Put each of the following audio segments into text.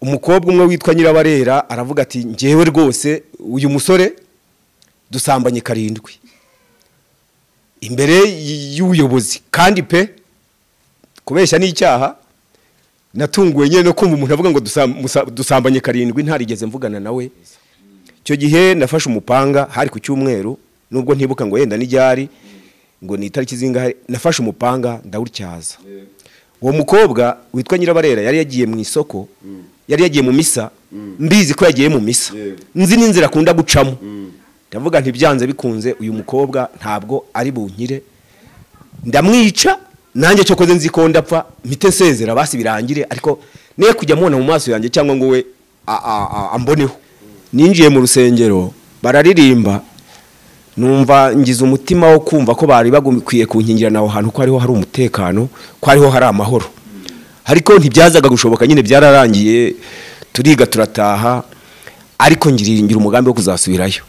Umukobwa umwe witwa Nyirabarera aravuga ati njyewe rwose uyu musore dusambanye 7 imbere y'ubuyobozi, kandi pe kubeshya n'icyaha. Natunguwe nyine no kumva umuntu avuga ngo dusambanye 7 ntarigeze mvugana nawe. Icyo gihe nafashe umupanga, hari ku cyumweru, nubwo ntibuka ngo yenda n'iryari ngo ni itariki zingahe, nafashe umupanga ndawutyaza. Uwo mukobwa witwa Nyirabarera yari yagiye mu isoko, yari yagiye mu misa, mbizi ko yagiye mu misa, nzi n'inzira akunda gucamo. Ndavuga nti byanze bikunze uyu mukobwa ntabwo ari bunkire, ndamwica nanjye cyokoze nzi ko ndapfa mpite nsezera basi birangire, ariko ne kujya mubona mu maso yanjye cyangwa ngo we amboneho. Ninjiye mu rusengero bararirimba, numva ngize umutima wo kumva ko bari bagukwiye kunkingirana aho hantu, ko hariho hari umutekano, ko hariho hari amahoro. Ariko ntibyazaga gushoboka nyine, byararangiye turiga turataha, ariko ngira umugambi wo kuzasubirayo.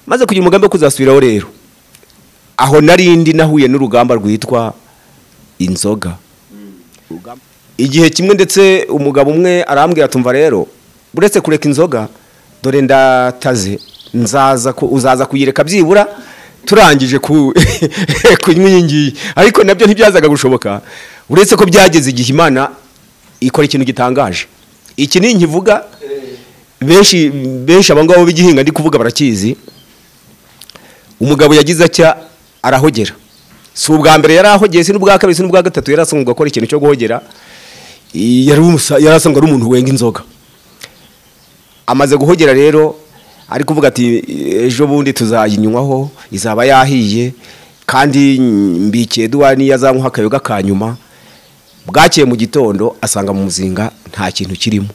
Maze kugira umugambi wo kuzasubiraho rero, aho narindi nahuye n'urugamba rwitwa inzoga. Igihe kimwe ndetse umugabo umwe arambwira tumva rero buretse kureka inzoga, dore ndataze nzaza ko uzaza kuyireka byibura turangije kunywa iyi ngiyi. Ariko nabyo ntibyazaga gushoboka, uretse ko byageze igihe Imana ikora ikintu gitangaje. Iki ni nkivuga benshi benshi abangabo b'igihinga ndi kuvuga barakizi. Umugabo yagize atya arahogera. Si ubwa mbere yarahogeye, si n'ubwa kabiri, si n'ubwa gatatu, yarasanzwe akora ikintu cyo guhogera. Yarasanzwe ari umuntu wenga inzoga. Amaze guhogera rero ari kuvuga ati ejo bundi tuzayinywaho izaba yahiye, kandi mbikiye duwani yazanywa akayoga kanyuma. Bwakeye mu gitondo asanga mu muzinga nta kintu kirimo,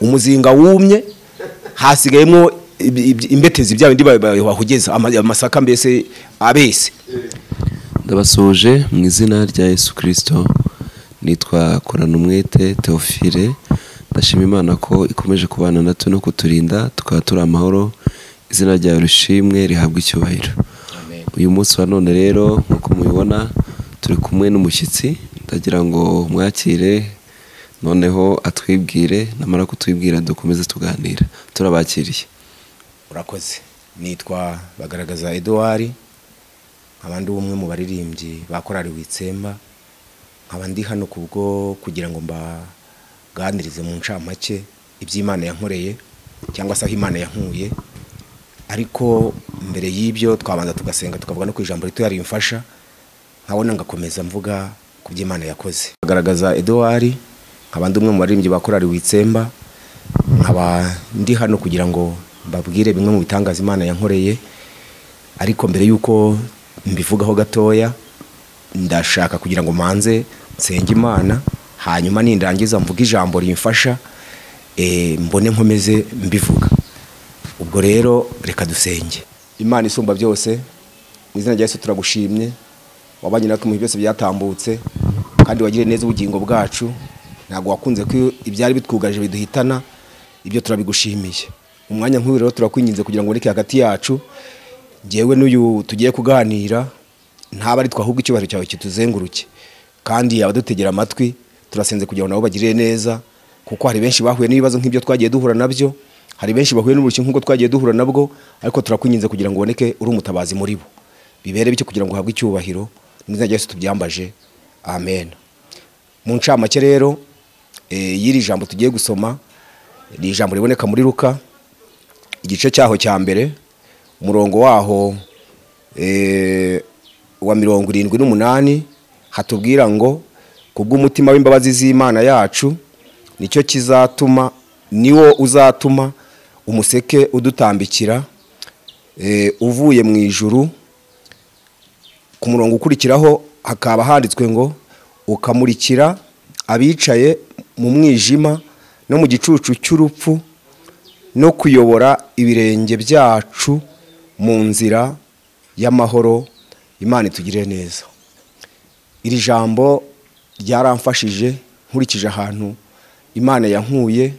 umuzinga wumye, hasigayemo imbetezi bya bindi bahogeza amasaka mbese abese. Ndabasuje mu izina rya Yesu Kristo, nitwa Koranumwete Theophile. Ndashima Imana ko ikomeje kubana natwe no kuturinda tukaba turi amahoro. Izina ryayo rishimwe rihabwa icyubahiro. Uyu munsi wa none rero nkuko mubibona turi kumwe n'umushyitsi, ndagira ngo mwakire noneho atwibwire, namara kutwibwira dukomeze tuganira. Turabakiriye. Urakoze. Nitwa Bagaragaza Edouard, nkaba ndi umwe mu baririmbyi ba korali Witsemba, nkaba ndi hano kubwo kugira ngo mbaganirize mu ncamake iby'Imana yankoreye cyangwa se aho Imana yankuye. Ariko mbere y'ibyo twabanza tugasenga tukavuga no ku ijambo rito yari imfasha, nkabona ngakomeza mvuga ku by'Imana yakoze. Bagaragaza Edouard, nkaba ndi umwe mu baririmbyi ba korali Witsemba, nkaba ndi hano kugira ngo mbabwire bimwe mu bitangaza Imana yankoreye. Ariko mbere yuko mbivugaho gatoya, ndashaka kugira ngo manze nsenge Imana, hanyuma nindangiza mvuga ijambo rimfasha, mbone nkomeze mbivuga. Ubwo rero reka dusenge. Imana isumba byose, mu izina rya Yesu turagushimye, wabanye natwe mu byose byatambutse, kandi wagiriye neza ubugingo bwacu. Ntabwo wakunze ko ibyari bitwugaje biduhitana, ibyo turabigushimiye. Umwanya nk'uyu rero turakwinginze kugira ngo uboneke hagati yacu, njyewe n'uyu tugiye kuganira, ntaba ari twahubwo icyubahiro cyawe kituzenguruke, kandi abadutegera amatwi turasenze kugira ngo nabo bagirire neza, kuko hari benshi bahuye n'ibibazo nk'ibyo twagiye duhura nabyo, hari benshi bahuye n'uburushyi nk'ubwo twagiye duhura nabwo, ariko turakwinginze kugira ngo uboneke uri umutabazi muri bo, bibere bityo kugira ngo uhabwe icyubahiro. Mu izina rya Yesu tubyambaje, amen. Mu ncamake rero y'iri jambo tugiye gusoma ni ijambo riboneka muri Luka igice cyaho cya mbere, umurongo waho wa 78, hatubwira ngo kubw'umutima w'imbabazi z'Imana yacu nicyo kizatuma, niwo uzatuma umuseke udutambikira uvuye mu ijuru. Ku murongo ukurikiraho hakaba handitswe ngo ukamurikira abicaye mu mwijima no mu gicucu cy'urupfu, no kuyobora ibirenge byacu mu nzira y'amahoro. Imana itugirire neza. Iri jambo ryaramfashije nkurikije ahantu Imana yankuye,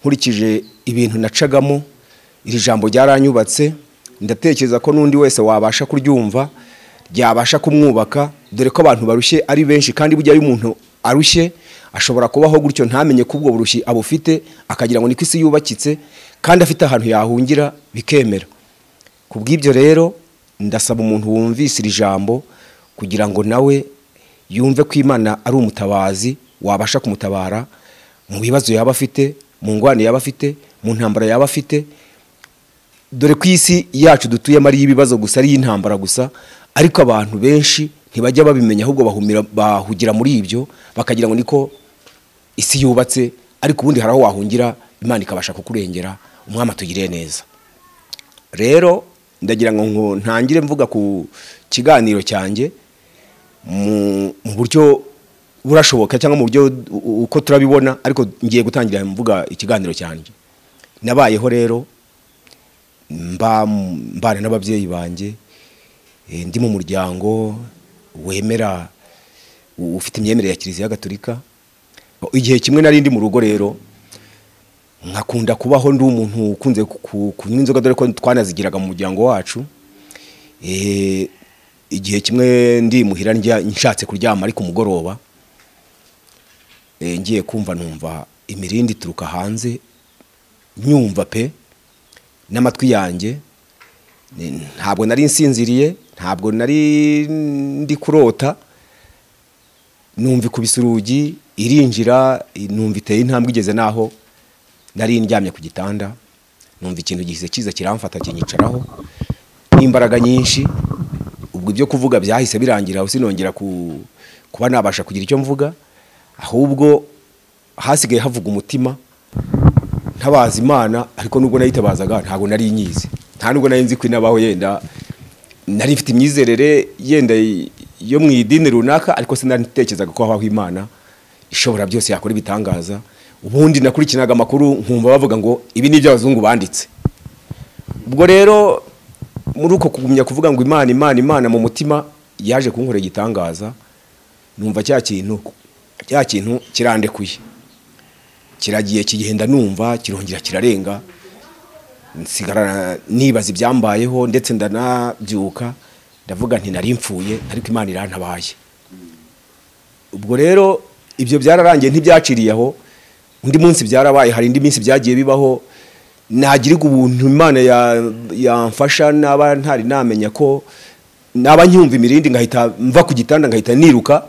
nkurikije ibintu nacagamo. Iri jambo ryaranyubatse, ndatekereza ko n'undi wese wabasha kuryumva ryabasha kumwubaka, dore ko abantu barushye ari benshi, kandi burya iyo umuntu arushye Ashobora kubaho gutyo ntamenye ko ubwo burushyi abufite, akagira ngo niko isi yubakitse, kandi afite ahantu yahungira bikemera. Ku bw'ibyo rero ndasaba umuntu wumvise iri jambo kugira ngo nawe yumve ko Imana ari umutabazi wabasha kumutabara mu bibazo yaba afite, mu ngwane yaba afite, mu ntambara yaba afite. Dore ko isi yacu dutuyemo ari ibibazo gusa, ari intambara gusa, ariko abantu benshi ntibajya babimenya, ahubwo bahugira muri ibyo bakagira ngo niko isi yubatse, ariko ubundi hari aho wahungira Imana ikabasha kukurengera. Umwami atugiriye neza. Rero ndagira ngo ntangire mvuga ku kiganiro cyanjye mu buryo burashoboka cyangwa mu buryo uko turabibona, ariko ngiye gutangira mvuga ikiganiro cyanjye. Nabayeho rero mbana n'ababyeyi banjye, ndi mu muryango wemera ufite imyemerere ya Kiliziya Gatolika. Igihe kimwe nari ndi mu rugo rero nkakunda kubaho ndi umuntu ukunze kunywa inzoga, dore ko twanazigiraga mu muryango wacu. Igihe kimwe ndi muhira nshatse kuryama ariko umugoroba, ngiye kumva numva imirindi ituruka hanze, nyumva pe n'amatwi yanjye. Ntabwo nari nsinziriye, ntabwo nari ndi kurota, numva ikubise urugi irinjira, numva iteye intambwe igeze naho nari ndyamye ku gitanda, numva ikintu gihise kiza kiramfata kinyicaraho n'imbaraga nyinshi. Ubwo ibyo kuvuga byahise birangira, sinongera kuba nabasha kugira icyo mvuga, ahubwo hasigaye havuga umutima ntabaza Imana. Ariko nubwo nayitabazaga ntabwo nari nyizi, nta nubwo nari nzi ko inabaho, yenda nari mfite imyizerere yenda yo mu idini runaka, ariko sinaritekerezaga ko habaho Imana ishobora byose yakora ibitangaza. Ubundi nakurikiranaga amakuru nkumva bavuga ngo ibi ni iby'abazungu banditse. Ubwo rero muri uko kugumya kuvuga ngo Imana Imana Imana mu mutima, yaje kunkorera igitangaza, numva cya kintu kirandekuye, kiragiye kigenda, numva kirongera kirarenga, nsigara nibaza ibyambayeho, ndetse ndanabyuka ndavuga nti nari mfuye, ariko Imana irantabaye. Ubwo rero ibyo byararangiye, ntibyaciriye aho. Undi munsi byarabaye, hari indi minsi byagiye bibaho, nagirirwa ubuntu Imana yamfasha, naba ntari namenya ko naba nyumva imirindi ngahita mva ku gitanda ngahita niruka,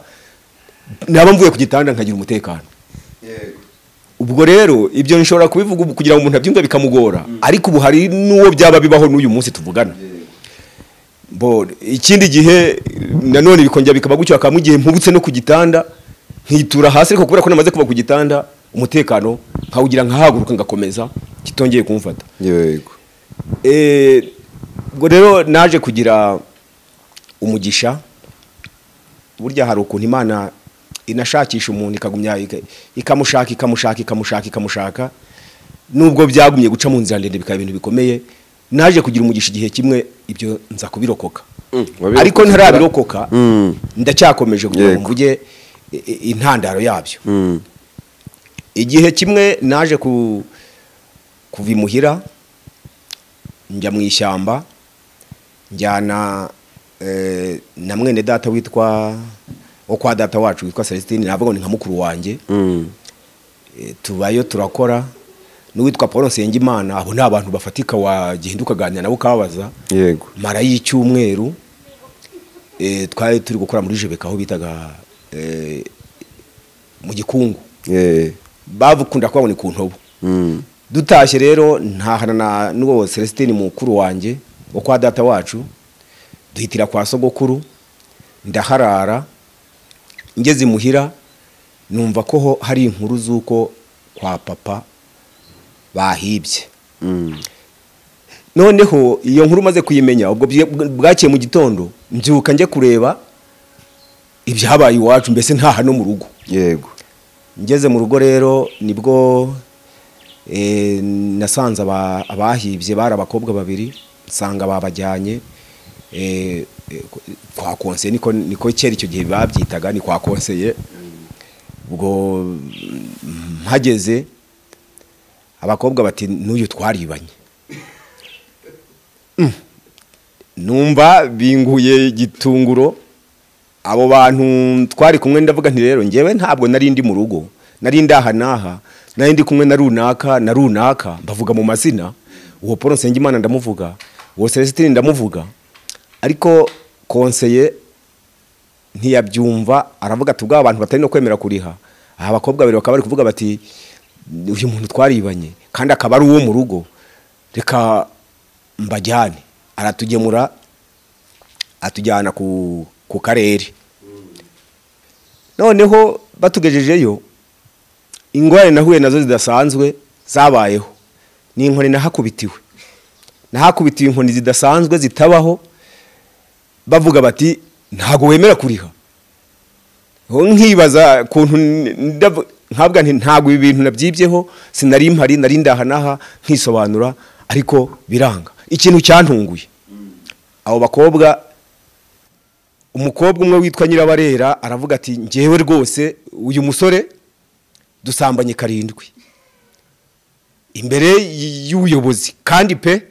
naba mvuye ku gitanda nkagira umutekano. Ubwo rero ibyo nshobora kubivuga kugira ngo umuntu abyumve bikamugora, ariko ubu hari n'uwo byaba bibaho n'uyu munsi tuvugana. Bo ikindi gihe nanone bikongera bikaba gutyo, akamwe igihe mpubutse no ku gitanda nkitura hasi, ariko kubera ko namaze kuva ku gitanda umutekano nkawugira nkahaguruka ngakomeza kitongeye kumfata. Yego. Ubwo rero naje kugira umugisha. Burya hari ukuntu Imana inashakisha umuntu ikagumya ikamushaka ikamushaka ikamushaka ikamushaka, nubwo byagumye guca mu nzira ndende bikaba ibintu bikomeye. Naje kugira umugisha igihe kimwe ibyo nza kubirokoka, ariko ntarabirokoka ndacyakomeje kugira ngo mvuge intandaro yabyo. Igihe kimwe naje kuva imuhira njya mu ishyamba, njyana na mwene data witwa wo kwa data wacu witwa Celestine, navuga ngo ni nka mukuru wanjye. Tubayo turakora n'uwitwa Paul Nsengimana. Abo ni abantu bafatika wagenda ukaganira nabo ukababaza. Yego. Mara y'icyumweru twari turi gukora muri Jebeka aho bitaga mu Gikungu. Bavukunda kubabona ku ntobo. Dutashye rero ntahana na n'uwo Celestine mukuru wanjye wo kwa data wacu, duhitira kwa sogokuru, ndaharara. Ngeze imuhira numva ko hari inkuru z'uko kwa papa bahibye. Noneho iyo nkuru maze kuyimenya, ubwo bwakiye mu gitondo mbyuka njye kureba ibyabaye iwacu, mbese ntaha no mu rugo. Yego. Ngeze mu rugo rero nibwo nasanze abahibye bari abakobwa babiri, nsanga babajyanye kwa konseye, niko kera icyo gihe babyitaga ni kwa konseye. Ubwo mpageze abakobwa bati n'uyu twaribanye. Numva binguye gitunguro. Abo bantu twari kumwe ndavuga nti rero njyewe ntabwo nari ndi mu rugo, Nari ndaha naha, nari ndi kumwe na runaka na runaka, mbavuga mu mazina. Uwo Paul Nsengimana ndamuvuga, uwo Celestine ndamuvuga, ariko konseye ntiyabyumva, aravuga ati ubwo abantu batari no kwemera kuriha, aha abakobwa babiri bakaba bari kuvuga bati uyu muntu twaribanye kandi akaba ari uwo mu rugo, reka mbajyane. Aratugemura atujyana ku karere. Noneho batugejejeyo, ingorane nahuye nazo zidasanzwe zabayeho ni inkoni nahakubitiwe. Nahakubitiwe inkoni zidasanzwe zitabaho, bavuga bati ntago wemera kuriha. Nkibaza kuntu nkabwa nti ntago ibi bintu nabyibyeho, sinari mpari, nari ndaha naha, nkisobanura, ariko biranga. Ikintu cyantunguye, abo bakobwa, umukobwa umwe witwa Nyirabarera aravuga ati njyewe rwose uyu musore dusambanye 7 imbere y'ubuyobozi, kandi pe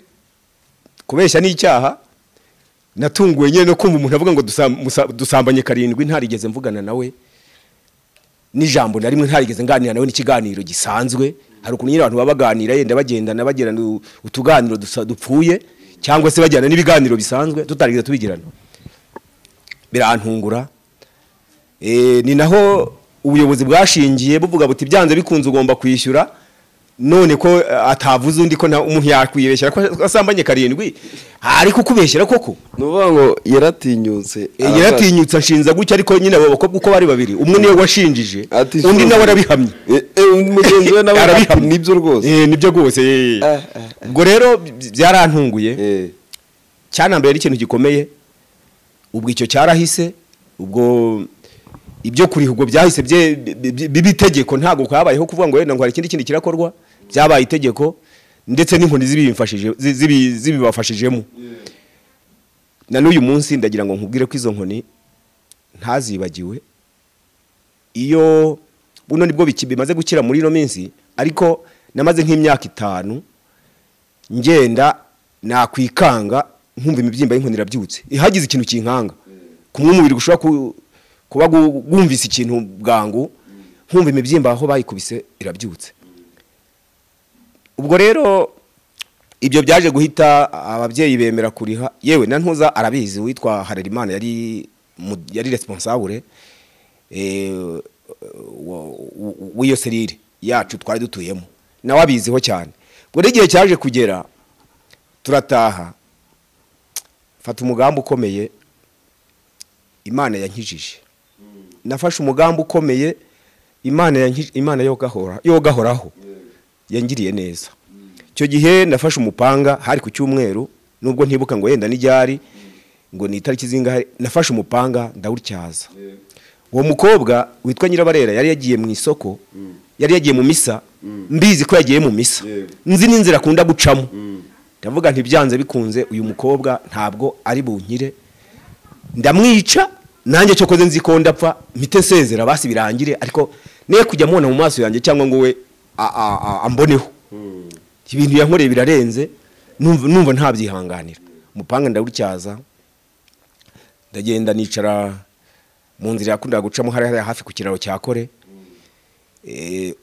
kubeshya ni icyaha. Natunguwe nyine no kumva umuntu avuga ngo dusambanye 7, ntarigeze mvugana nawe n'ijambo na rimwe, ntarigeze nganira nawe n'ikiganiro gisanzwe. Hari ukuntu nyine abantu babaganira yenda bagendana bagirana utuganiro dupfuye, cyangwa se bajyana n'ibiganiro bisanzwe tutarigeze tubigirana. Birantungura. Ni naho ubuyobozi bwashingiye buvuga buti byanze bikunze ugomba kwishyura, none ko atavuze undi ko umuntu yakwibeshyera ko asambanye 7, ariko kubeshyera koko. Nuvuga ngo yaratinyutse, yaratinyutse ashinza gutya, ariko nyine abo bakobwa uko bari babiri, umwe niwe washinjije undi nawe arabihamye, mugenzi we nawe arabihamye. Nibyo rwose, nibyo rwose. Ubwo rero byarantunguye cyanambere ari ikintu gikomeye. Ubwo icyo cyarahise, ubwo ibyo kuriha ubwo byahise bibitegeko, ntago kwabayeho kuvuga ngo wenda ngo hari ikindi kindi kirakorwa, byabaye itegeko, ndetse n'inkoni zibimfashije zibibafashijemo. Na n'uyu munsi ndagira ngo nkubwire ko izo nkoni ntazibagiwe. Iyo buno nibwo bimaze gukira muri ino minsi, ariko namaze nk'imyaka 5 ngenda nakwikanga nkumva imibyimba y'inkoni irabyutse, ihagize ikintu kinkanga kumwe umubiri gushobora kuba gwumvise ikintu bwangu, nkumva imibyimba aho bayikubise irabyutse. Ubwo rero ibyo byaje guhita ababyeyi bemera kuriha. Yewe na ntuza arabizi witwa Harerimana yari responsable w'iyo serire yacu twari dutuyemo, nawe abiziho cyane. Ubwo igihe cyaje kugera turataha, fata umugambi ukomeye, Imana yankijije. Nafashe umugambi ukomeye, Imana yogahoraho yangiriye neza. Icyo gihe nafashe umupanga, hari ku cyumweru, nubwo ntibuka ngo yenda nijyari ngo ni itariki zingahe, nafashe umupanga ndawutyaza. Uwo mukobwa witwa Nyirabarera yari yagiye mu isoko, yari yagiye mu misa, mbizi ko yagiye mu misa, nzi n'inzira akunda gucamo. Ndavuga nti byanze bikunze uyu mukobwa ntabwo ari bunkire, ndamwica nanjye cyokoze nzi ko ndapfa mpite nsezera basi birangire, ariko ne kujya mubona mu maso yanjye cyangwa ngo we amboneho. Ibintu yankoreye birarenze, numva ntabyihanganira. Umupanga ndawutyaza, ndagenda nicara mu nzira yakundaga gucamo hari hafi ku kiraro cya Kore.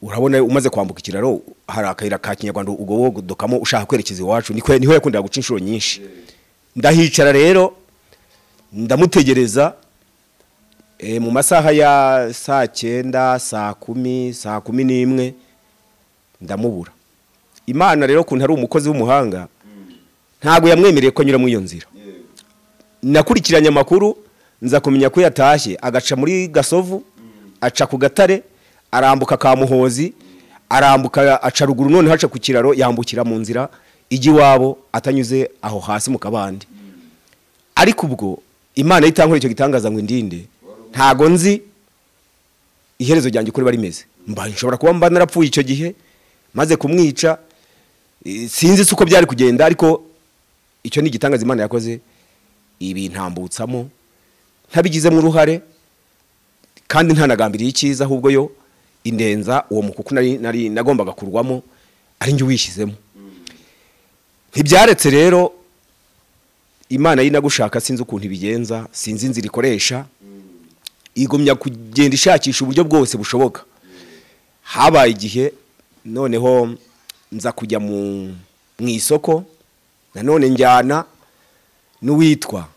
Urabona umaze kwambuka ikiraro hari akayira ka Kinyarwanda ubwo wodokamo ushaka kwerekeza iwacu, niho yakundaga guca inshuro nyinshi. Ndahicara rero ndamutegereza mu masaha ya saa 9, saa 10, saa 11 ndamubura. Imana rero kuntu ari umukozi w'umuhanga ntago yamwemereye ko anyura muri iyo nzira. Nakurikiranye amakuru nza kumenya ko yatashye agaca muri Gasovu, aca ku Gatare, arambuka Kamuhozi, arambuka aca ruguru, none haca ku kiraro yambukira mu nzira ijya iwabo atanyuze aho hasi mu kabande. Ariko ubwo Imana itankora icyo gitangaza ngo indinde, ntago nzi iherezo ryanjye uko riba rimeze. Mba nshobora kuba mba narapfuye icyo gihe maze kumwica, sinzi uko byari kugenda, ariko icyo ni igitangaza Imana yakoze ibintambutsamo ntabigizemo uruhare, kandi ntanagambiriye icyiza, ahubwo yo indenza uwo mukuku nari nagombaga kurwamo ari njye wishyizemo. Ntibyaretse rero Imana yinagushaka, sinzi ukuntu ibigenza, sinzi inzira ikoresha, igumya kugenda ishakisha uburyo bwose bushoboka. Habaye igihe noneho nza kujya mu isoko, nanone njyana n'uwitwa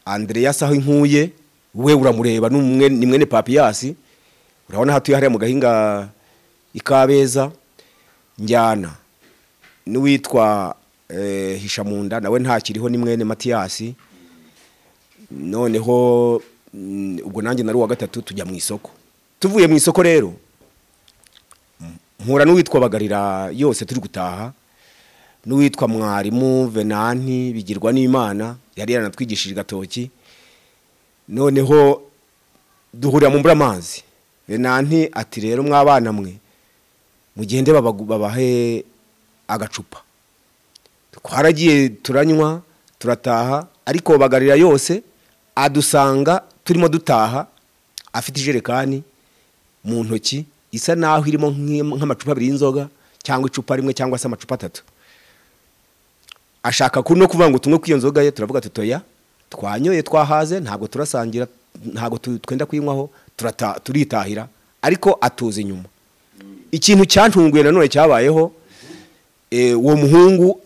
Andreas aho inkuye, we uramureba ni mwene Papiyasi, urabona hatuye hariya mu gahinga ikabeza. Njyana n'uwitwa Hishamunda, nawe ntakiriho, ni mwene Matiyasi. Noneho ubwo nanjye nari uwa gatatu, tujya mu isoko. Tuvuye mu isoko rero mpura n'uwitwa Bagarira yose turi gutaha, n'uwitwa Mwarimu Venanti bigirwa n'Imana, yari yaranatwigishije gatoki. Noneho duhurira mu mbura-amazi. Venanti ati rero mwabana mwe mugende babahe agacupa. Twaragiye turanywa turataha, ariko Bagarira yose adusanga turimo dutaha afite ijerekani mu ntoki isa naho irimo nk'amacupa abiri y'inzoga cyangwa icupa rimwe cyangwa se amacupa atatu. Ashaka no kuvuga ngo tunywe kwiyo nzoga ye, turavuga tutoya twanyoye twahaze, ntabwo turasangira, ntabwo twenda kuyinywaho, turitahira. Ariko atuza inyuma. Ikintu cyantunguye nanone cyabayeho, uwo muhungu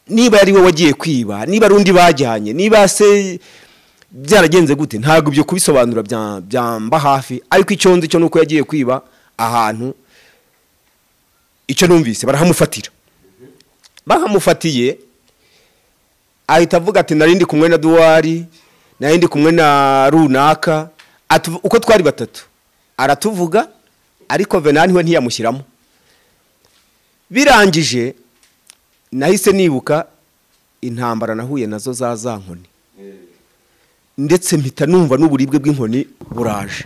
niba yari we wagiye kwiba, niba ari undi bajyanye, niba se byaragenze gute, ntabwo ibyo kubisobanura byamba hafi. Ariko icyo nzi cyo nuko yagiye kwiba ahantu, icyo numvise barahamufatira. Bahamufatiye ahita avuga ati nari ndi kumwe na Duwari, nari ndi kumwe na runaka, uko twari batatu aratuvuga, ariko Venanti we ntiyamushyiramo. Birangije nahise nibuka intambara nahuye nazo za nkoni, ndetse mpita numva n'uburibwe bw'inkoni buraje.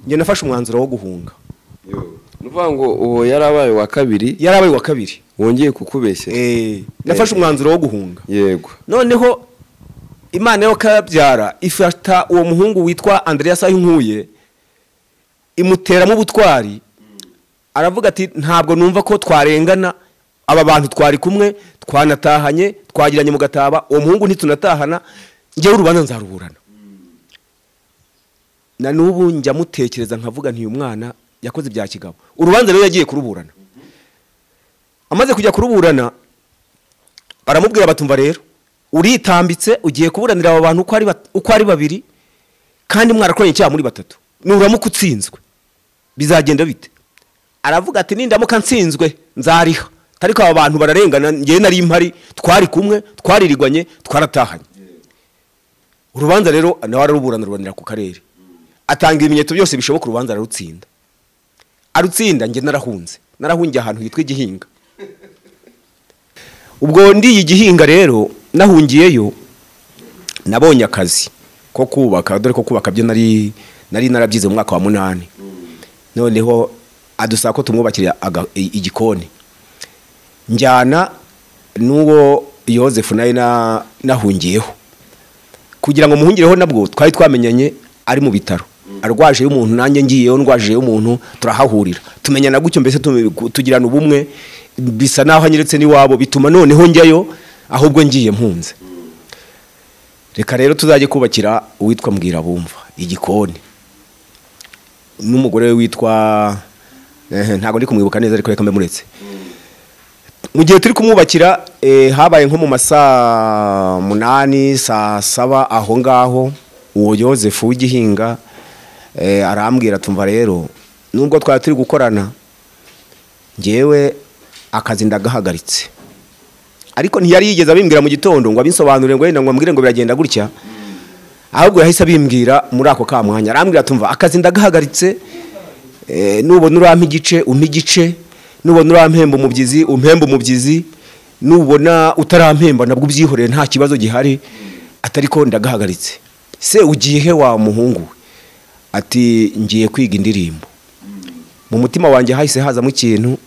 Njye nafashe umwanzuro wo guhunga. Nuvuga ngo uwo yarabaye wa kabiri, yarabaye wa kabiri wongeye kukubeshya. Nafashe umwanzuro wo guhunga. Yego. Noneho Imana yo kabyara ifata uwo muhungu witwa Andreas aho inkuye, imuteramo ubutwari. Aravuga ati ntabwo numva ko twarengana, aba bantu twari kumwe, twanatahanye, twagiranye mu gataba, uwo muhungu ntitunatahana, njyewe urubanza nzaruburana. Na nubu njya mutekereza nkavuga nti uyu mwana yakoze ibya kigabo. Urubanza rero yagiye kuruburana. Amaze kujya kuruburana baramubwira batumva rero uritambitse ugiye kuburanira aba bantu uko ari babiri, kandi mwarakoranye icyaha muri batatu, nuramuka utsinzwe bizagenda bite? Aravuga ati nindamuka nsinzwe nzariha, ariko aba bantu bararengana, njyewe nari mpari, twari kumwe, twaririrwanye, twaratahanye. Urubanza rero nawe araruburana, rubanira ku karere, atanga ibimenyetso byose bishoboka, urubanza ararutsinda. Arutsinda, njye narahunze, narahungiye ahantu hitwa Igihinga. Ubwo ndi Igihinga rero nahungiyeyo, nabonye akazi ko kubaka, dore ko kubaka byo nari narabyize mu mwaka wa 8. Noneho adusaba ko tumwubakira igikoni. Njyana n'uwo Yozefu naye nahungiyeho. Kugira ngo muhungireho nabwo twari twamenyanye ari mu bitaro, arwaje y'umuntu, nanjye ngiyeyo ndwaje y'umuntu, turahahurira tumenyana gutyo, mbese tugirana ubumwe, bisa naho anyeretse n'iwabo, bituma noneho njyayo ahubwo ngiye mpunze. Reka rero tuzajye kubakira uwitwa Mbwira bumva igikoni n'umugore we witwa ntabwo ndi kumwibuka neza, ariko reka mbemuretse. Mu gihe turi kumwubakira habaye nko mu masaa 8 saa 7 aho ngaho, uwo Yozefu w'igihinga arambwira tumva rero nubwo twari turi gukorana, njyewe akazi ndagahagaritse. Ariko ntiyari yigeze abimbwira mu gitondo ngo abinsobanurire, ngo wenda ngo ambwire ngo biragenda gutya, ahubwo yahise abimbwira muri ako kamwanya. Arambwira tumva akazi ndagahagaritse, nubona urampa igice umpa igice, nubona urampemba umubyizi umpemba umubyizi, nubona utarampemba nabwo ubyihorere nta kibazo gihari, atariko ndagahagaritse. Se ugiye he wa muhungu? Ati ngiye kwiga indirimbo. Mu mutima wanjye hahise hazamo ikintu,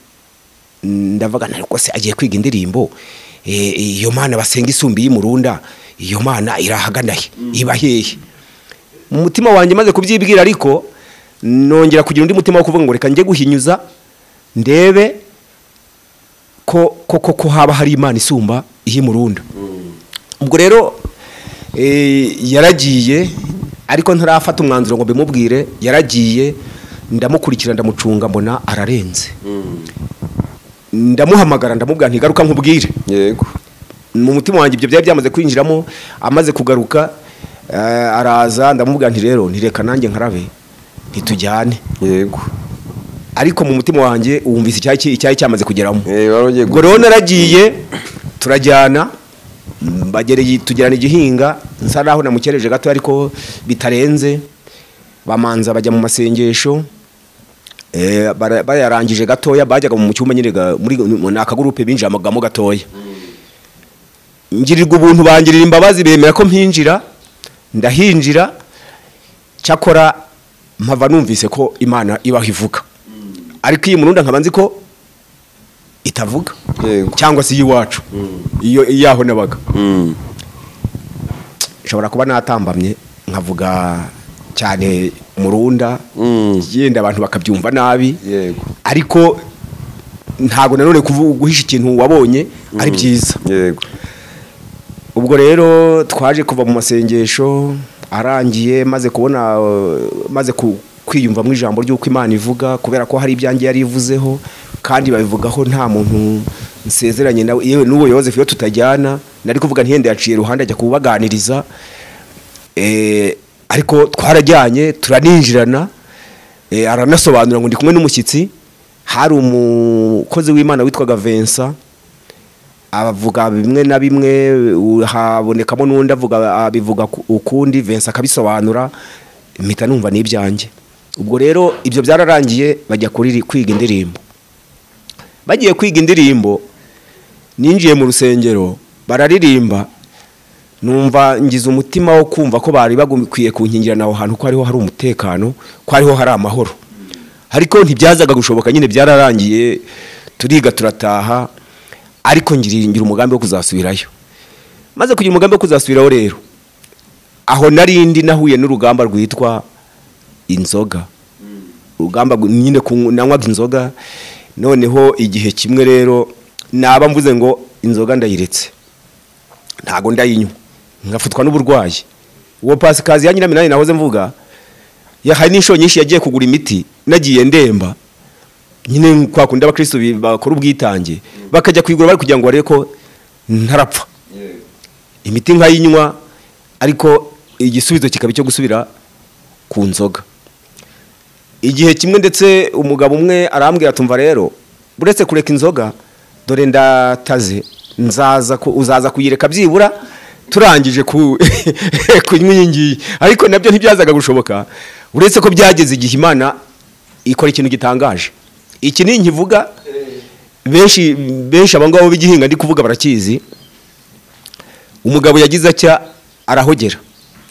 ndavuga ariko se agiye kwiga indirimbo, iyo mana basenga isumbi y'imurunda, iyo mana irahagana he, iba hehe? Mu mutima wanjye maze kubyibwira, ariko nongera kugira undi mutima wo kuvuga ngo reka njye guhinyuza ndebe ko ko haba hari Imana isumba ihimurunda. Ubwo rero yaragiye, ariko ntarafata umwanzuro ngo bimubwire. Yaragiye, Ndamukurikira, ndamucunga, mbona ararenze. Ndamuhamagara, ndamubwira nti garuka nkubwire. Yego. Mu mutima wanjye ibyo byari byamaze kwinjiramo. Amaze kugaruka, araza, ndamubwira nti rero ntireka nanjye nkarabe, ntitujyane. Yego. Ariko mu mutima wanjye wumvise icyayi cyamaze kugeramo. Wari ugiye Ubwo rero naragiye, turajyana, bagereye tugirana igihinga, nsa naho namukereje gato ariko bitarenze. Bamanza bajya mu masengesho, bayarangije gatoya bajyaga mu cyumba nyine muri akagurupe binjiramagamo gatoya. Ngirirwa ubuntu, bangirira imbabazi, bemera ko mpinjira, ndahinjira. Cyakora mpava numvise ko Imana ibaho ivuga, ariko iyi Murunda nkaba nzi ko itavuga. Yego. Cyangwa se iyiwacu, iyo iyaho nabaga. Nshobora kuba natambamye nkavuga cyane Murunda, yenda abantu bakabyumva nabi. Yego. Ariko ntago nanone guhisha ikintu wabonye ari byiza. Yego. Ubwo rero twaje kuva mu masengesho arangiye, maze kubona, maze kwiyumva mu ijambo ry'uko Imana ivuga, kubera ko hari ibyanjye yari ivuzeho kandi babivugaho nta muntu nsezeranye nawe. Yewe n'uwo Yozefu iyo tutajyana nari kuvuga ntiyende yaciye iruhande ajya kubaganiriza, ariko twarajyanye turaninjirana, aranasobanura ngo ndi kumwe n'umushyitsi. Hari umukozi w'Imana witwaga Vincent, abavuga bimwe na bimwe, habonekamo n'undi avuga abivuga ukundi, Vincent akabisobanura, mpita numva n'ibyanjye. Ubwo rero ibyo byararangiye, bajya kwiga indirimbo. Bagiye kwiga indirimbo, ninjiye mu rusengero bararirimba, numva ngize umutima wo kumva ko bari bagukwiye kunkingirana aho hantu, ko ariho hari umutekano, ko ariho hari amahoro. Ariko ntibyazaga gushoboka nyine, byararangiye, turiga turataha. Ariko ngira umugambi wo kuzasubirayo. Maze kugira umugambi wo kuzasubirayo rero, aho narindi nahuye n'urugamba rwitwa inzoga. Urugamba nyine nanywaga inzoga. Noneho igihe kimwe rero naba mvuze ngo inzoga ndayiretse, ntago ndayinywa, ngafatwa n'uburwayi. Uwo Pasikazi ya Nyiraminani nahoze mvuga, hari n'inshuro nyinshi yagiye kugura imiti, nagiye ndemba nyine kwa kundi abakristo bakora ubwitange bakajya kuyigura bari kugira ngo barebe ko ntarapfa. Imiti nkayinywa, ariko igisubizo kikaba icyo gusubira ku nzoga. Igihe kimwe ndetse umugabo umwe arambwira atumva rero buretse kureka inzoga, dore ndataze, nzaza uzaza kuyireka byibura turangije kunywa iyi ngiyi. Ariko nabyo ntibyazaga gushoboka, uretse ko byageze igihe Imana ikora ikintu gitangaje. Iki ni nkivuga, benshi benshi abangabo b'igihinga ndi kuvuga barakizi. Umugabo yagize atya arahogera.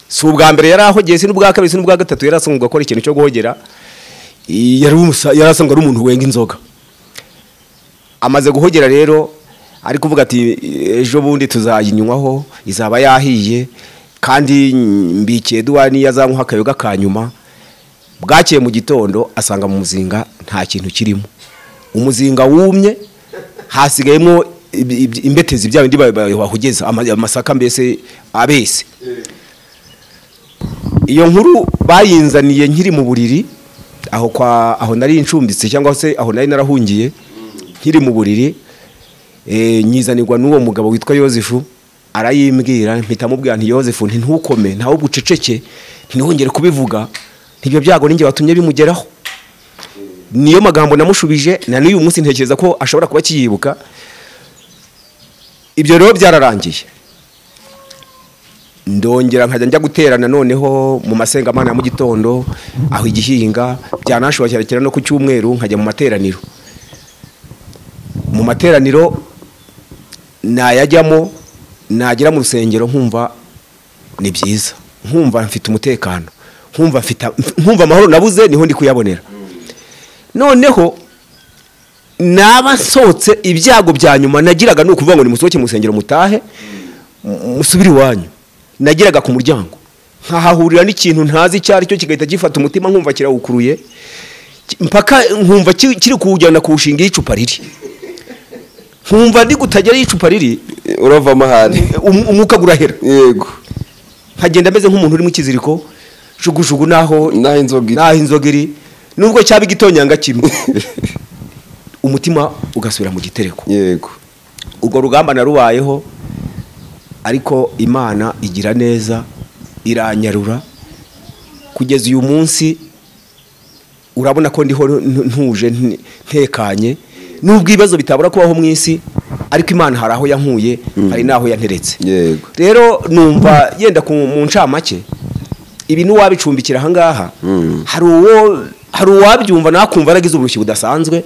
Si ubwa mbere yarahogeye, si n'ubwa kabiri, si n'ubwa gatatu, yarasanzwe akora ikintu cyo guhogera. Yarasanzwe ari umuntu wenga inzoga. Amaze guhogera rero ari kuvuga ati ejo bundi tuzayinywaho, izaba yahiye, kandi mbikiye duwani yazanywa akayoga kanyuma. Bwakeye mu gitondo asanga mu muzinga nta kintu kirimo. Umuzinga wumye, hasigayemo imbetezi bya bindi bahugeza amasaka mbese abese. Iyo nkuru bayinzaniye nkiri mu buriri, aho kwa aho nari incumbitse cyangwa se aho nari narahungiye, nkiri mu buriri, nyizanirwa n'uwo mugabo witwa Yozefu, arayimbwira. Mpita mubwira nti Yozefu, nti ntukome, ntawe uguceceke, ntiwongere kubivuga, ntibyo byago ninjye watumye bimugeraho. Niyo magambo namushubije, na n'uyu munsi ntekereza ko ashobora kuba akiyibuka. Ibyo rero byararangiye, ndongera nkajya njya guterana noneho mu masengamana ya mu gitondo aho igihinga, byanashobokera no ku cyumweru nkajya mu materaniro. Mu materaniro nayajyamo, nagera mu rusengero nkumva ni byiza, nkumva mfite umutekano, nkumva amahoro nabuze niho ndi kuyabonera. Noneho naba nsohotse, ibyago bya nyuma nagiraga ni ukuvuga ngo nimusohoke mu rusengero mutahe musubire iwanyu. Nageraga ku muryango nkahahurira n'ikintu ntazi icyo ari cyo, kigahita gifata umutima nkumva kirawukuruye, mpaka nkumva kiri kuwujyana kuwushinga icupa riri, nkumva ndi kutagera icupa riri, urava amahane, umwuka gurahera. Yego. Nkagenda meze nk'umuntu uri mu kiziriko, jugujugu naho naho inzoga iri. Nubwo cyaba igitonyanga kimwe, umutima ugasubira mu gitereko. Yego. Urwo rugamba narubayeho, ariko Imana igira neza iranyarura kugeza uyu munsi. Urabona ko ndiho ntuje, ntekanye, nubwo ibibazo bitabura kubaho mu isi, ariko Imana hari aho yankuye, hari n'aho yanteretse. Yego. Rero numva yenda mu ncamake ibi n'uwabicumbikira aha ngaha, hari uwabyumva nakumva aragize uburushyi budasanzwe,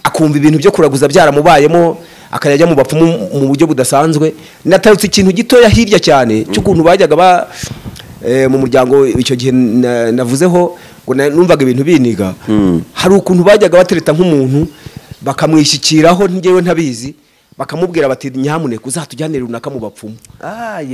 akumva ibintu byo kuraguza byaramubayemo, akajya mu bapfumu mu buryo budasanzwe. Natarutse ikintu gitoya hirya cyane cy'ukuntu bajyaga ba mu muryango icyo gihe navuzeho ngo numvaga ibintu biniga. Hari ukuntu bajyaga batereta nk'umuntu bakamwishyikiraho, njyewe ntabizi, bakamubwira bati nyamuneka uzatujyanire runaka mu bapfumu.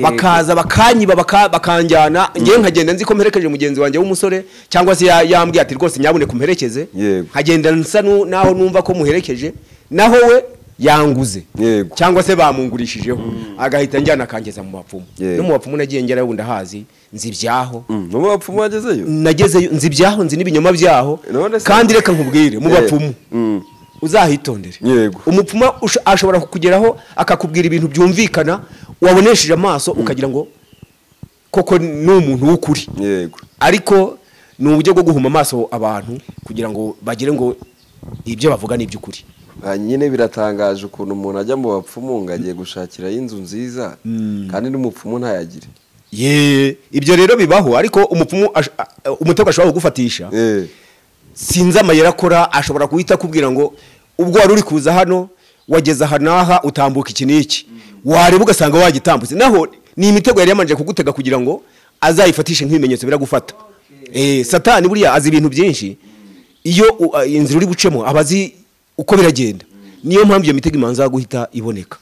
Bakaza bakanyiba, bakanjyana, njyewe nkagenda nzi ko mperekeje mugenzi wanjye w'umusore, cyangwa se yambwiye ati rwose nyamuneka umperekeze, nkagenda nsa naho numva ko muherekeje, naho we yanguze cyangwa se bamungurishijeho, agahita njyana akangeza mu bapfumu. No mu bapfumu nagiye ngerayo, ubu ndahazi, nzi ibyaho. No mu bapfumu wagezeyo? Nagezeyo, nzi ibyaho, nzi n'ibinyoma byaho. Kandi reka nkubwire, mu bapfumu uzahitondere. Umupfumu ashobora kukugeraho akakubwira ibintu byumvikana wabonesheje amaso, ukagira ngo koko ni umuntu w'ukuri. Ariko ni uburyo bwo guhuma amaso abantu kugira ngo bagire ngo ibyo bavuga ni iby'ukuri. Nyine biratangaje ukuntu umuntu ajya mu bapfumu ngo agiye gushakirayo inzu nziza, kandi n'umupfumu ntayagire. Ye, ibyo rero bibaho, ariko umupfumu umutego ashobora kugufatisha. Sinzi amayeri akora, ashobora guhita akubwira ngo ubwo wari uri kuza hano wageze aha n'aha utambuka iki n'iki, wareba ugasanga wagitambutse, naho ni imitego yari yamanje kugutega kugira ngo azayifatishe nk'ibimenyetso biragufata. Satani buriya azi ibintu byinshi, iyo inzira uri bucemo aba azi uko biragenda, niyo mpamvu iyo mitego imanza guhita iboneka.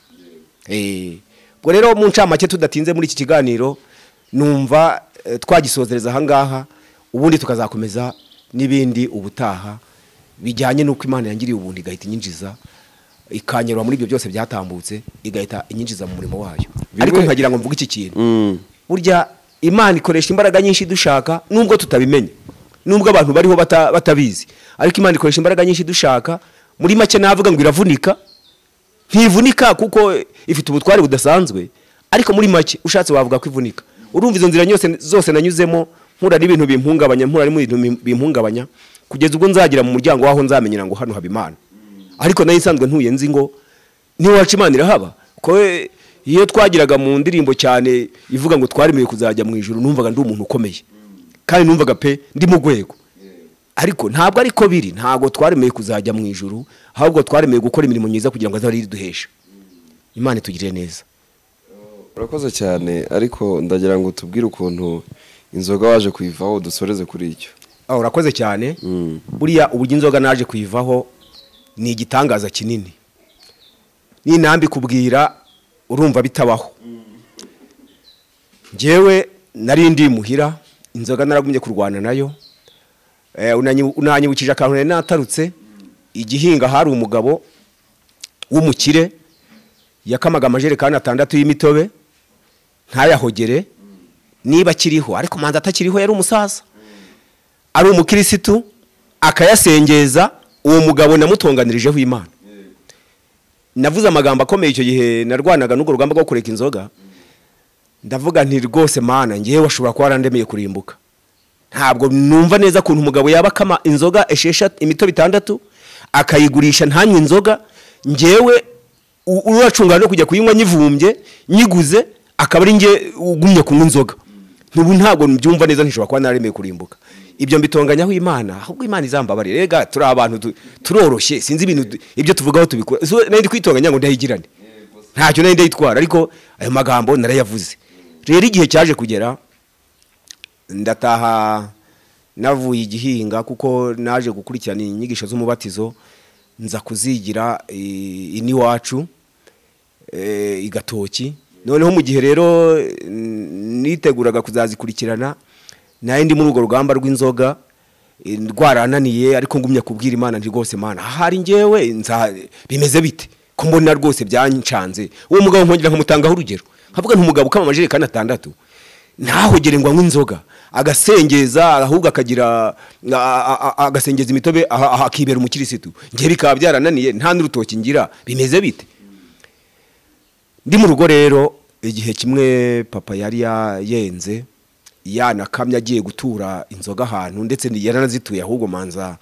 Ubwo rero mu ncamake tudatinze muri iki kiganiro, numva twagisozereza aha ngaha, ubundi tukazakomeza n'ibindi ubutaha bijyanye n'uko Imana yangiriye ubuntu igahita inyinjiza, ikanyerwa muri ibyo byose byatambutse, igahita inyinjiza mu murimo wayo. Ariko nkagira ngo mvuge iki kintu, burya Imana ikoresha imbaraga nyinshi dushaka, nubwo tutabimenya, nubwo abantu bariho batabizi, ariko Imana ikoresha imbaraga nyinshi dushaka. Muri make navuga ngo iravunika, ntivunika kuko ifite ubutware budasanzwe, ariko muri make ushatse wavuga ko ivunika. Urumva izo nzira zose nanyuzemo, mpura n'ibintu bimpungabanya, mpura n'ibintu bimpungabanya, kugeza ubwo nzagira mu muryango waho nzamenyera ngo hano haba Imana. Ariko nayo isanzwe ntuye nzi ngo ntiwaca Imana irahaba. Ko iyo twagiraga mu ndirimbo cyane ivuga ngo twaremeye kuzajya mu ijuru, numvaga ndi umuntu ukomeye, kandi numvaga pe ndi mu rwego. Ariko ntabwo ariko biri, ntabwo twaremeye kuzajya mu ijuru, ahubwo twaremeye gukora imirimo myiza kugira ngo azabe iduhesha. Imana itugirire neza. Urakoze cyane, ariko ndagira ngo tubwire ukuntu inzoga waje kuyivaho, dusoreze kuri icyo. Urakoze cyane. Buriya uburyo inzoga naje kuyivaho ni igitangaza kinini. Ninambi kubwira urumva bitabaho. Njyewe nari ndi muhira, inzoga naragumye kurwana nayo. Unanyibukije akantu nari natarutse igihinga, hari umugabo w'umukire yakamaga amajerekani 6 y'imitobe ntayahogere, niba akiriho, ariko manza atakiriho, yari umusaza, ari umukirisitu, akayasengeza. Uwo mugabo namutonganirijeho Imana. Navuze amagambo akomeye icyo gihe narwanaga n'urwo rugamba rwo kureka inzoga, ndavuga nti rwose Mana, ngewe washobora kuba warandemeye kurimbuka. Ntabwo numva neza kuntu umugabo yaba akama inzoga 6 imitobe 6 akayigurisha ntanywe inzoga, ngewe uracungana no kujya kuyinywa nyivumbye nyiguze, akaba ari nge ugumye kunywa inzoga. N'ubu ntabwo mbyumva neza, ntishobora kuba naremeye kurimbuka. Ibyo mbitonganyaho Imana, ahubwo Imana izambabarire. Rega turi abantu turoroshye, sinzi ibintu ibyo tuvugaho tubikora. Nari ndi kwitonganya ngo ndayigirane, ntacyo nari ndayitwara, ariko ayo magambo narayavuze. Rero igihe cyaje kugera ndataha navuye igihinga, kuko naje gukurikirana inyigisho z'umubatizo, nza kuzigira iniwacu igatoki. Noneho mu gihe rero niteguraga kuzazikurikirana, nayo ndi muri urwo rugamba rw'inzoga rwarananiye, ariko ngumya kubwira Imana nti rwose Mana, ahari njyewe bimeze bite ko mbona rwose byancanze. Uwo mugabo nkongera nkamutangaho urugero, nkavuga nti umugabo ukama amajerekani 6 ntahogere ngo anywe inzoga, agasengeza, ahubwo akagira agasengeza imitobe, akibera umukirisitu. Ngiye bikaba byarananiye, nta n'urutoki ngira, bimeze bite? Ndi mu rugo rero, igihe kimwe papa yari yenze yanakamye agiye gutura inzoga ahantu, ndetse yaranazituye, ahubwo manza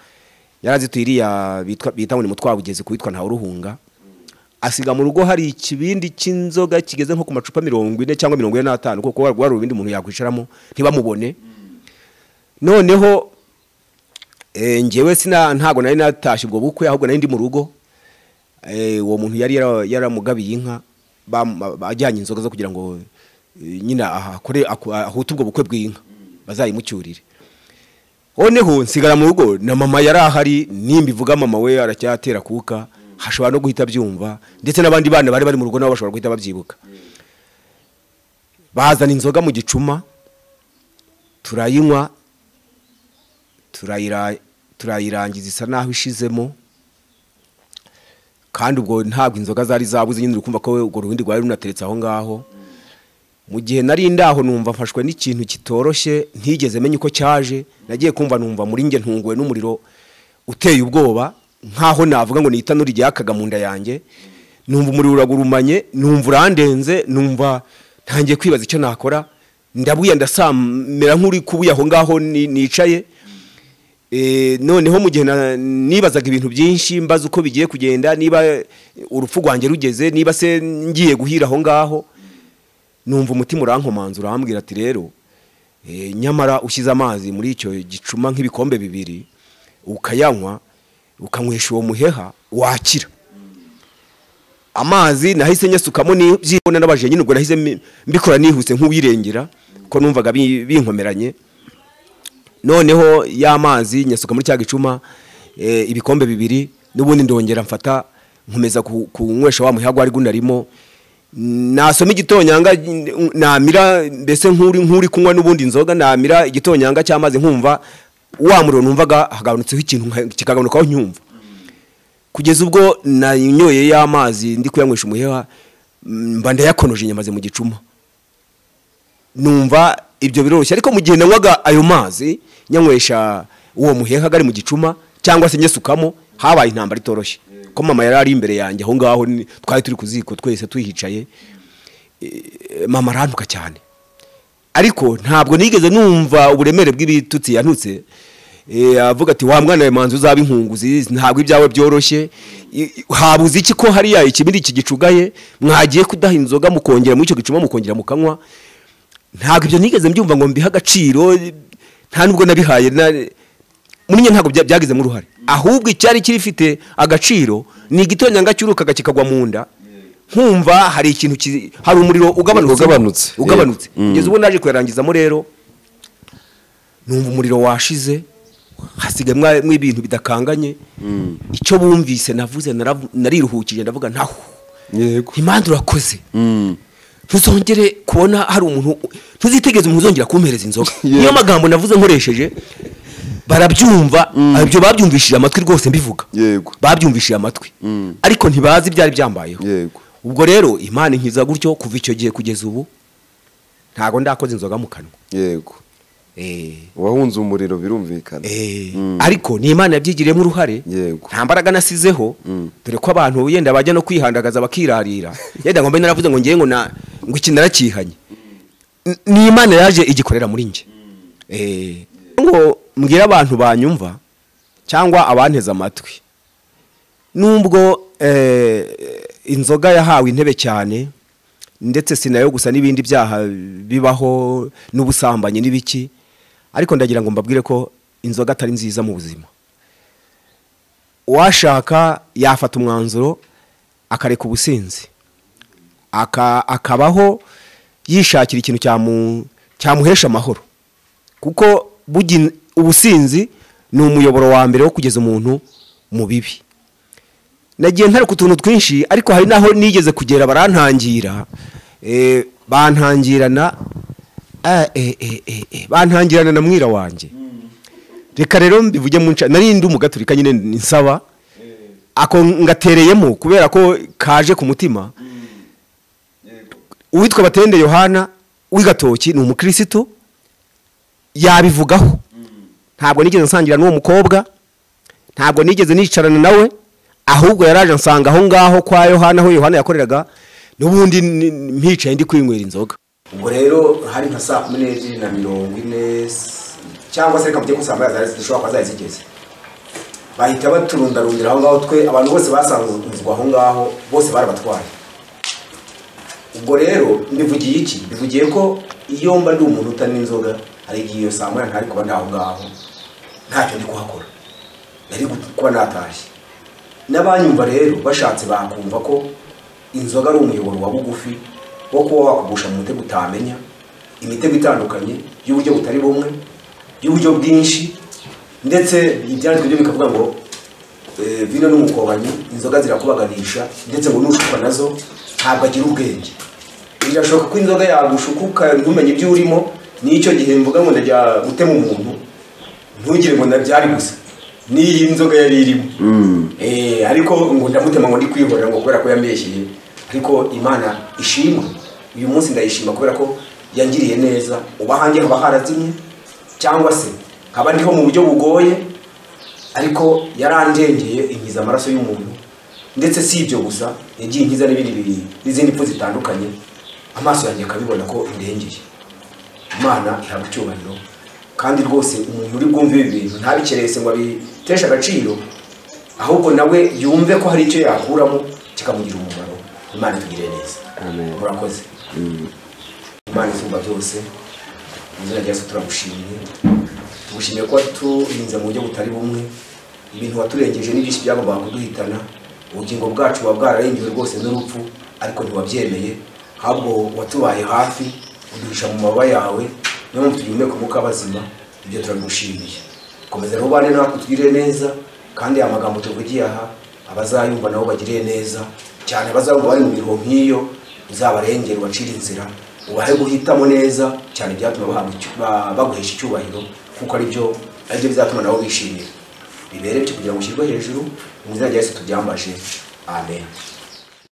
yarazituye iriya bita ngo ni Mutwabugezi kuwitwa Ntawuruhunga, asiga mu rugo hari ikibindi cy'inzoga kigeze nko ku macupa 40 cyangwa 45, kuko wari urubindi umuntu yakwicaramo ntibamubone. Noneho njyewe sina ntago nari natashye ubwo bukwe, ahubwo nari ndi mu rugo. Uwo muntu yari yaramugabiye inka, bajyanye inzoga zo kugira ngo nyina ahakore ahute ubwo bukwe bw'inka bazayimucyurire. Noneho nsigara mu rugo na mama yari ahari, nimbivuga mama we aracyatera kuka, hashobora no guhita byumva, ndetse n'abandi bana bari bari mu rugo nabo bashobora guhita babyibuka. Bazana inzoga mu gicuma, turayinywa, turayirangiza isa naho ishizemo, kandi ubwo ntabwo inzoga zari zabuze nyine, ukumva ko urwo ruhindi rwari runateretse aho ngaho. Mu gihe nari ndaho numva mfashwe n'ikintu kitoroshye ntigeze menye uko cyaje, nagiye kumva numva muri nge ntunguwe n'umuriro uteye ubwoba, nkaho navuga ngo ni itanura ryakaga mu nda yanjye. Numva umuriro uragurumanye, numva urandenze, numva ntangiye kwibaza icyo nakora, ndabuye ndasamera nk'uri kubuye aho ngaho nicaye. Noneho mu gihe nibazaga ibintu byinshi, mbaza uko bigiye kugenda, niba urupfu rwanjye rugeze, niba se ngiye guhira aho ngaho, numva umutima urankomanza urambwira ati rero nyamara ushyize amazi muri icyo gicuma nk'ibikombe 2 ukayanywa, ukanywesha uwo muheha wakira. Amazi nahise nyasukamo n'ibyibona nabaje nyine, ubwo nahise mbikora nihuse nk'uwirengera ko numvaga binkomeranye. Noneho ya mazi nyasuka muri cya gicuma ibikombe 2, n'ubundi ndongera mfata nkomeza kunywesha wa muheha gwari gunarimo. Nasoma igitonyanga namira, mbese nk'uri kunywa n'ubundi inzoga, namira igitonyanga cy'amazi nkumva wa muriro numvaga hagabanutseho ikintu kikagabanukaho nyumva, kugeza ubwo nanyoye ya mazi ndi kuyanywesha umuheha, mba ndayakonoje nyamaze mu gicuma, numva ibyo biroroshye. Ariko mu gihe nanywaga ayo mazi nyanywesha uwo muheha gari mu gicuma cyangwa se nyesukamo, habaye intambara itoroshye, ko mama yari ari imbere yanjye aho ngaho, twari turi kuziko twese tuhicaye. Mama arantuka cyane, ariko ntabwo nigeze numva uburemere bw'ibitutsi yantutse. Avuga ati wa mwana we manzi uzaba inkunguzi, ntabwo ibyawe byoroshye, habuze iki ko hariya ikibindi kigicugaye, mwagiye kudaha inzoga mukongera muri icyo gicuma mukongera mukanywa. Ntabwo ibyo nigeze mbyumva ngo mbihe agaciro, nta nubwo nabihaye muri nye, ntabwo byagizemo uruhare. Ahubwo icyari kirifite agaciro ni igitonyanga cyurukaga kikagwa mu nda, nkumva hari ikintu, hari umuriro ugabanutse. Kugeza ubu naje kuyarangizamo rero, numva umuriro washize, hasigaye mwe ibintu bidakanganye. Icyo bumvise navuze nariruhukije, ndavuga ntaho yego Imana urakoze, ntuzongere kubona hari umuntu, ntuzitegeze umuntu uzongera kumpereza inzoga. Niyo magambo navuze nkoresheje barabyumva, ibyo babyumvishije amatwi rwose mbivuga. Yego babyumvishije amatwi, ariko ntibazi byari byambayeho. Yego ubwo rero Imana inkiza gutyo, kuva icyo gihe kugeza ubu ntago ndakoze inzoga mu kanwa. Yego wahunze umuriro birumvikana. Ariko ni Imana yabyigiriyemo uruhare, nta mbaraga nasizeho, dore ko abantu yenda bajya no kwihandagaza bakirarira, yenda ngo mbe naravuze ngo ngiye ngo na ngo iki narakihanye, ni Imana yaje igikorera muri nge. Ngo mbwira abantu banyumva cyangwa abanteze amatwi, nubwo inzoga yahawe intebe cyane, ndetse sinayo gusa n'ibindi byaha bibaho n'ubusambanyi n'ibiki, ariko ndagira ngo mbabwire ko inzoga atari nziza mu buzima. Uwashaka yafata umwanzuro akareka ubusinzi, akabaho yishakira ikintu cyamuhesha amahoro, kuko ubusinzi ni umuyoboro wa mbere wo kugeza umuntu mu bibi. Nagiye ntari ku tuntu twinshi, ariko hari naho nigeze kugera barantangira, bantangirana bantangirana na mwira wanjye. Reka rero mbivuge mu nca, nari ndi umugaturika nyine nsaba ako ngatereyemo kubera ko kaje ku mutima. Uwitwa Batende Yohana w'Igatoki ni umukristo, Yabivugaho. Ntabwo nigeze nsangira n'uwo mukobwa, ntabwo nigeze nicarana nawe, ahubwo yaraje ansanga aho ngaho kwa Yohana, aho Yohana yakoreraga, n'ubundi mpicaye ndi kwinywera inzoga. Ubwo rero hari nka saa 12:40 cyangwa se reka mvuge ko saa moya zari zishobora kuba zari zigeze, bahita baturundarundira aho ngaho. Twe abantu bose basanzwe aho ngaho bose barabatwaye. Ubwo rero mbivugiye iki? Mbivugiye ko iyo mba ndi umuntu utanywa inzoga, hari igihe iyo saa moya ntari kuba ndi aho ngaho, ntacyo ndi kuhakora, nari kuba natashye. N'abanyumva rero bashatse bakumva ko inzoga ari umuyoboro wa bugufi wo kuba wakugusha mu mutego utamenya, imitego itandukanye y'uburyo butari bumwe, y'uburyo bwinshi, ndetse ibyanditswe byo bikavuga ngo vino n'umukobanyi, inzoga zirakubaganisha, ndetse ngo nushukwa nazo ntabwo agira ubwenge. Birashoboka ko inzoga yagushuka ntumenye ibyo urimo. N'icyo gihe mvuga ngo ndajya gutema umuntu, ntugire ngo ndabyari gusa n'iyi nzoga yari irimo, ariko ngo ndamutema ngo ndi kwihorera ngo kubera ko yambeshyeye. Ariko Imana ishimwe, uyu munsi ndayishima kubera ko yangiriye neza. Uba hanjye haba harazimye cyangwa se nkaba ndiho mu buryo bugoye, ariko yarandengeye inkiza amaraso y'umuntu. Ndetse si ibyo gusa, yagiye inkiza n'ibindi n'izindi mpfu zitandukanye, amaso yanjye akabibona ko indengeye. Imana ihabwa icyubahiro. Kandi rwose umuntu uri bwumve ibi bintu ntabikerese ngo abiteshe agaciro, ahubwo nawe yumve ko hari icyo yakuramo kikamugira umumaro. Imana itugirire neza. Amen. Murakoze. Imana isumba byose, mu izina rya Yesu turagushimiye. Tugushimiye ko waturinze mu buryo butari bumwe. Ibintu waturengeje ni byinshi byagombaga kuduhitana, ubugingo bwacu buba bwararengewe rwose n'urupfu, ariko ntiwabyemeye, ahubwo watubaye hafi, uduhisha mu mababa yawe. Niyo mpamvu tugihumeka umwuka w'abazima. Ibyo turabigushimiye. Komeza rero ubane natwe, utugirire neza, kandi aya magambo tuvugiye aha abazayumva nabo bagirire neza cyane. Abazayumva bari mu miruho nk'iyo, uzabarengere, ubacire inzira, ubahe guhitamo neza cyane ibyatuma baguhesha icyubahiro, kuko aribyo bizatuma nabo bishimira. Bibere bityo kugira ngo ushyirwe hejuru. Mu izina rya Yesu tubyambaje, amen.